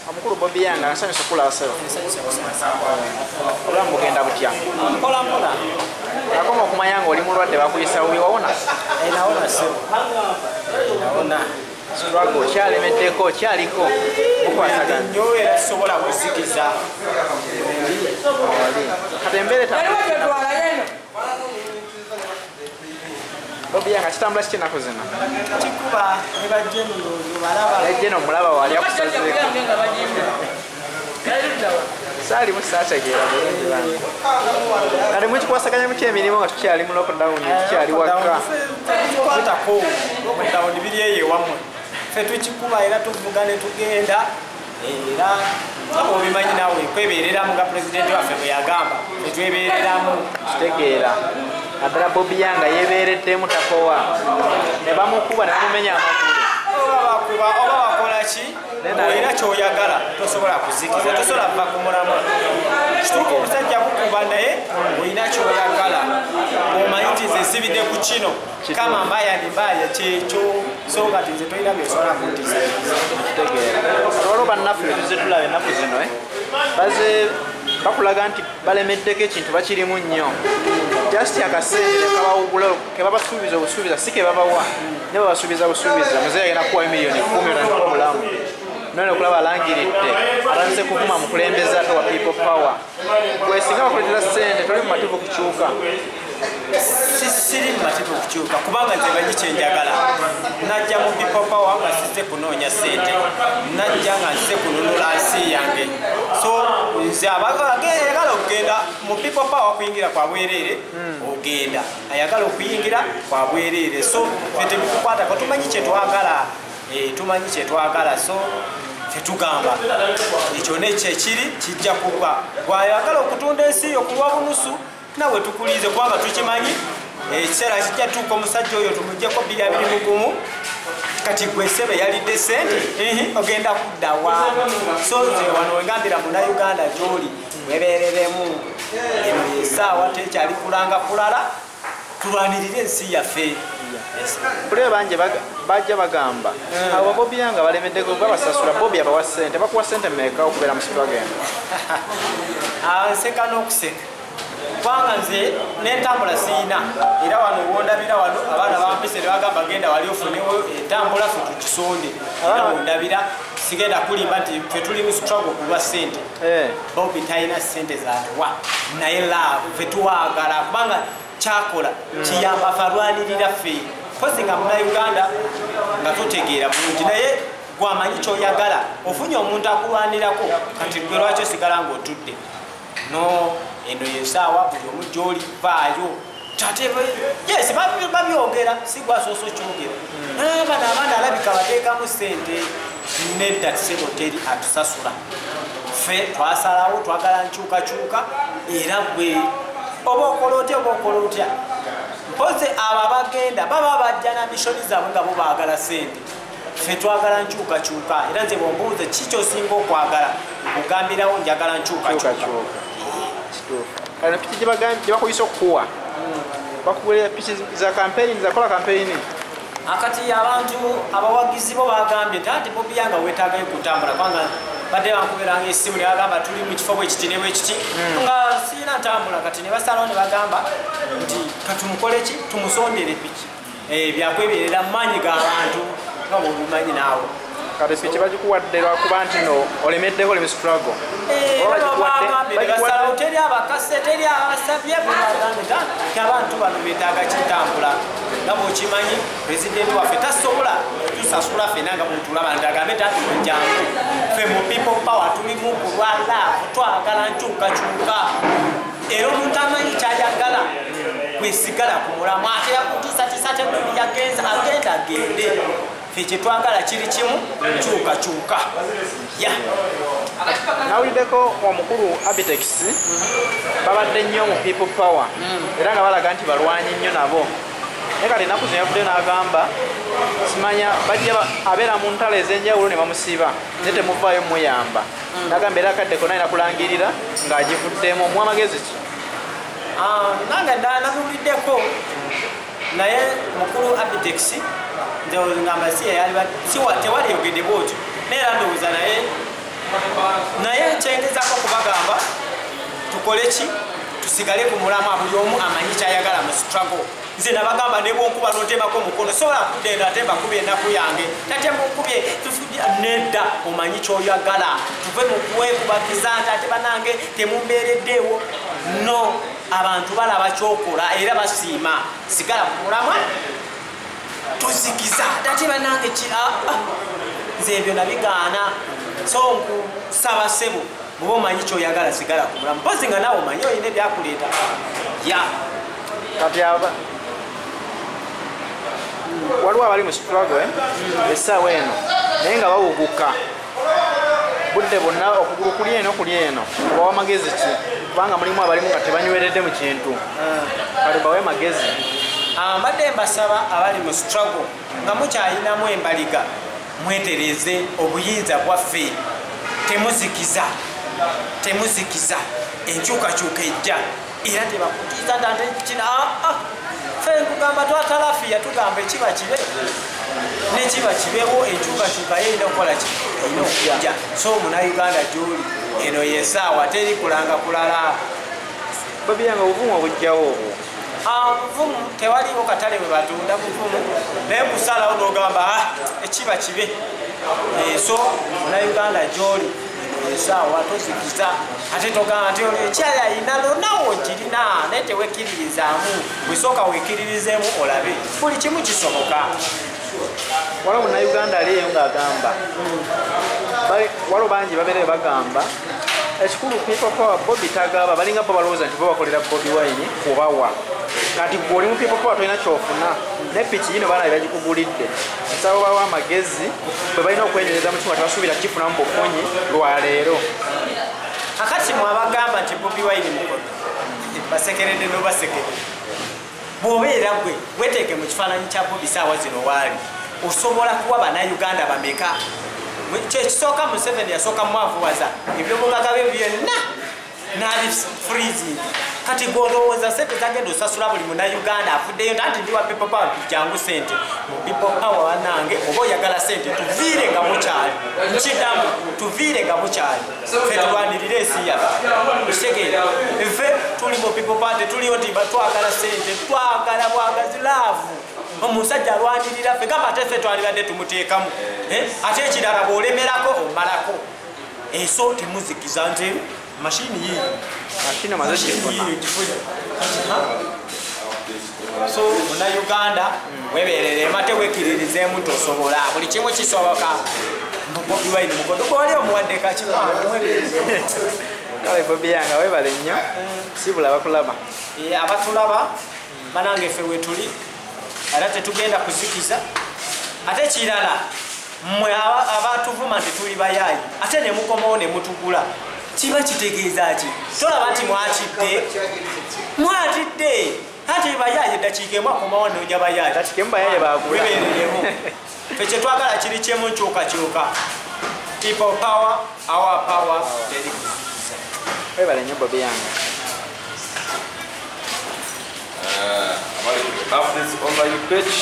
Omukulu Bobi Young asanyusa okulaba ssebo. Obulamu bugenda butya? Mpola mpola. Akoma okumanya nga oli mulwadde bakuyisa bubi, wawona? Nawona ssebo. Nawona. Struggle kyalemeddeko kyaliko mukwasaganya. Nnyo era sisobola kuzikiza. Kati embeera Bobi Young kitambula kiki ennaku zino? Kikuba ne bajjeno balaba. Ejjeno omulaba wali akusazeeko. Saalimu saategeera bulungi bange. Kati mukikwasaganya mutya emirimu nga tukyali mu lockdown, tukyali waka? Tukwatako lockdown biri eyo ewammwe. Ffe tukikuba era tuvuga ne tugenda era nga bw'obimanyi naawe kwebeereramu nga pulezidenti waffe bwe yagamba, ffe twebeereramu. Kitegeera. Naddala Bobi Young yeebeereddemu takowa. Ne bamukuba ne bamumenya amagulu. Oba bakuba oba bakola ki, olina ky'oyagala tosobola kuzikiza, tosobola kuva ku mulamwa. Kituufu omusajja kukuba naye olina ky'oyagala. Omanyi nti nze nsibidde ku kino, kama mbaya ni mbaya kyekyo, so kati nze tolina by'osobola kuntiisatiisa. Kitegeera. Waliwo bannaffe be tuzze tulaba ennaku zino, baze bakulaga nti balemeddeko ekintu bakirimu nnyo. Just akasente kabawugula ke babasuubiza obusuubiza si ke babawa, ne babasuubiza busuubiza. Muzeeyi agenda kukuwa miliyoni 10 otandike obulamu. None okulaba alangiridde atandise kuvuma mukulembeze ate wa People Power. Gwe singa bakuleetera ssente toli mumativu kukyuka? Siri mumativu kukyuka kubanga nze manyi kye njagala. Najja mu People Power nga sizze kunoonya ssente, najja nga nzize kununula nsi yange. So nze ayagala okugenda mu People Power kuyingira kwa bwereere, ogenda. Ayagala okuyingira kwa bwereere. So ffe tebitukwatako, tumanyi kye twagala. Tumanyi kye twagala, so tetugamba ekyo nekyo ekiri kijja kugwa. Bw'ayagala okutunda ensi yo kulwa bunusu nawe tukulize kubanga tukimanyi ekiseera kijja tuuka omusajja oyo tumuggyeko 2021. Kati gwe ssebe yalidde ssente, ogenda kudda wa? So nze wano wengambira Munnayuganda gy'oli webeereremu, eno y'essaawa tekyali kulanga kulala, tulwanirire ensi yaffe. Bule bangi bajja bagamba abo Bobi Young balemeddeko babasasula. Bobi abawa ssente, bakuwa ssente mmeka okubeera mu struggle eno? Nseka n'okuseka kubanga nze n'entambula siyina, era wano wondabira wano abaana bampise ne bagamba genda wali ofunewo entambula ffe tukisonde. Era wondabira sigenda kulimba nti ffe tuli mu struggle kulwa ssente. Bobi talina ssente zatuwa, naye love ffe tuwaagala kubanga kyakola kiyamba ffe alwanirira ffe. Mpozi nga Munnayuganda nga totegeera bulungi, naye gwamanyi ky'oyagala, ofunye omuntu akulwanirako, kati gwe lwaki osigala ng'otudde? No, eno y'essaawa buli omu gy'oli vaayo. Yes, babyogera, si gwasoose okyogera. Bano abaana alabika bateekamu ssente. Nedda ssebo teri atusasula. Ffe twasalawo twagala nkyukakyuka, era gwe oba okola otya oba okola otya. Mpozi abo abagenda baba bajja na mishoni zaabwe nga bo baagala ssente. Ffe twagala nkyukakyuka, era nze bw'ombuuza ki ky'osinga okwagala, nkugambirawo njagala nkyukakyuka. Kale piki gye bakuyisa okukuwa, bakugulira piki za kampeyini, zakola kampeyini? Akati abantu abawagizi bo bagambye nti anti Bobi Young weetaagayo kutambula, kubanga badde bankuberanga essimu ne bagamba tuli mu kifo bwe kiti ne bwe kiti, nga sirina ntambula. Kati ne basalawo ne bagamba nti katumukole ki, tumusondere piki. Byakweberera mu maanyi g'abantu nga bw'obimanyi naawe. Kati piki bagikuwadde lwakuba nti no olemeddeko oli mu struggle. Basalawo teri abakase teri abasabye, bagambye nti abantu bano beetaaga kitambula. Nga bw'okimanyi pulezidenti waffe tasobola tusasula ffenna nga bw'otulaba nti agambe nti ati mujjangu. Ffe mu People Power tulimu kulwa love, twagala nkyukakyuka. Era omuntu amanyi ky'ayagala kwesigala ku mulamwa, ate yakutiisatiisa tebuli yagenze agenda agende. Ffe kye twagala kiri kimu, kyukakyuka. Nawuliddeko omukulu Abitex babadde nnyo mu People Power era nga balaga nti balwanyi nnyo nabo. Naye kati ennaku zino yavuddeyo n'agamba simanya bajja abeera mu ntalo ez'enjawulo ne bamusiba naye temuvaayo muyamba. N'agamba era akadde konna alina kulangirira ng'agivuddemu. Omuwa amagezi ki? Nange namuwuliddeko, naye mukulu Abitex nze ngamba si tewaliyogedde bw'otyo, naye era ndowooza naye kyengezako kubagamba tukole ki, tusigale ku mulamwa, buli omu amanyi kyayagala mu struggle. Nze nabagamba ne bwonkuba n'otemako omukono sobola kudda ate mbakubye ennaku yange, tate mukubye nedda, omanyi kyoyagala. Tuve mu kwekubagiza nti ate banange temumbeereddeewo. No, abantu balaba kyokola era basiima. Sigala ku mulamwa, tozikiza ate banange ki, nze ebyo nabigaana. So nkusaba ssebo, bw'oba omanyi kyoyagala sigala ku mulamwa, mpozi nga naawe omanyi olina ebyakuleeta. Ya kati aba waliwo abali mu struggle essaawa eno naye nga bawuguka budde bwonna, okugulu kuli eno kuli eno, obawa magezi ki? Kubanga mulimu abalimu nga tebanyweredde mu kintu, kale bawe magezi. Mbadde mbasaba abali mu struggle nga mukyayinamu embaliga, mwetereze obuyinza bwaffe, temuzikiza, temuzikiza, enkyukakyuka ejja era tebakutiza nti kino. Ffe nkugamba twatalafiya, tugamba ekiba kibe nekiba kibewo, enkyukakyuka ye erina okukola ki, erina okujja. So Munnayuganda gy'oli, eno yesaawa, teri kulanga kulala. Bobi Young, obuvumu obujjawo obwo? Buvumu tewaliwo katale bwe batunda buvumu, naye kusalawo n'ogamba ekiba kibe. So Munnayuganda gy'oli, eno yesaawa, tozikiza. Ate togamba nti ekyali ayina nawo kirina, naye tewekkiririzaamu. Bwesooka wekkiririzeemu olabe buli kimu kisoboka. Waliwo Munnayuganda ali eyo ng'agamba, waliwo bangi babeere bagamba ekikulu People Power Bobi tagaba, balinga bo balowooza nti bo bakolera Bobi Wine kubawa. Kati gwe oli mu People Power tolina kyofuna, ne piki yino baana bagikugulidde. Nsaba bawa amagezi bwe balina okwenywereza mu kimu, tebasuubira kifunamu bufunyi lwaleero. Kakati mwabagamba nti Bobi Wine mukono, basekeredde n'obasekeredde. Bw'obeera gwe weteeke mu kifaananyi kya Bobi saawa zino waali, osobola kuwa Bannayuganda bameka? Kyekisooka Museveni yasooka mwavuwaza ebyobugagga bye byonna n'abifreezing. Kati gw'olowooza sente zagenda osasula buli Munnayuganda afuddeyo nti ndi wa People Power, jangu sente mu People Power. Bannange, oba oyagala sente tuviire nga mukyali, nkiddamu, tuviire nga mukyali, ffe tulwanirire ensi yaffe. Okitegeera? Ffe tuli mu People Power, tetuliyo nti twagala sente, twagala bwagazi, love. Omusajja alwanirira ffe, gamba ate ffe twalibadde tumuteekamu. Ate ekirala bw'olemerako omalako. So temuzikiza nti mashini yiyo, mashini omaze gifuna. So Munnayuganda webereremu ate wekkiririzeemu tosobola, buli kimu kisoboka. Bobi Wine mukodo gwali omuwadde kaki? Kale Bobi Young webale nnyo, sibula abakulaba. Abatulaba banange, ffe wetuli era tetugenda kuzikiza. Ate kirala, mmwe abatuvuma nti tuli bayaayi ate ne mukomawo ne mutugula, kiba kitegeeza ki? Tolaba nti mwatidde, mwatidde. Ate bayaayi eddakiika emu akomawo noonya bayaayi. Eddakiika emu bayaayi baagula. Webereremu. Ffe kye twagala kiri kyemu, nkyukakyuka. People power, our power, teri kuzikiza. Webale nnyo Bobi Young. Updates online page.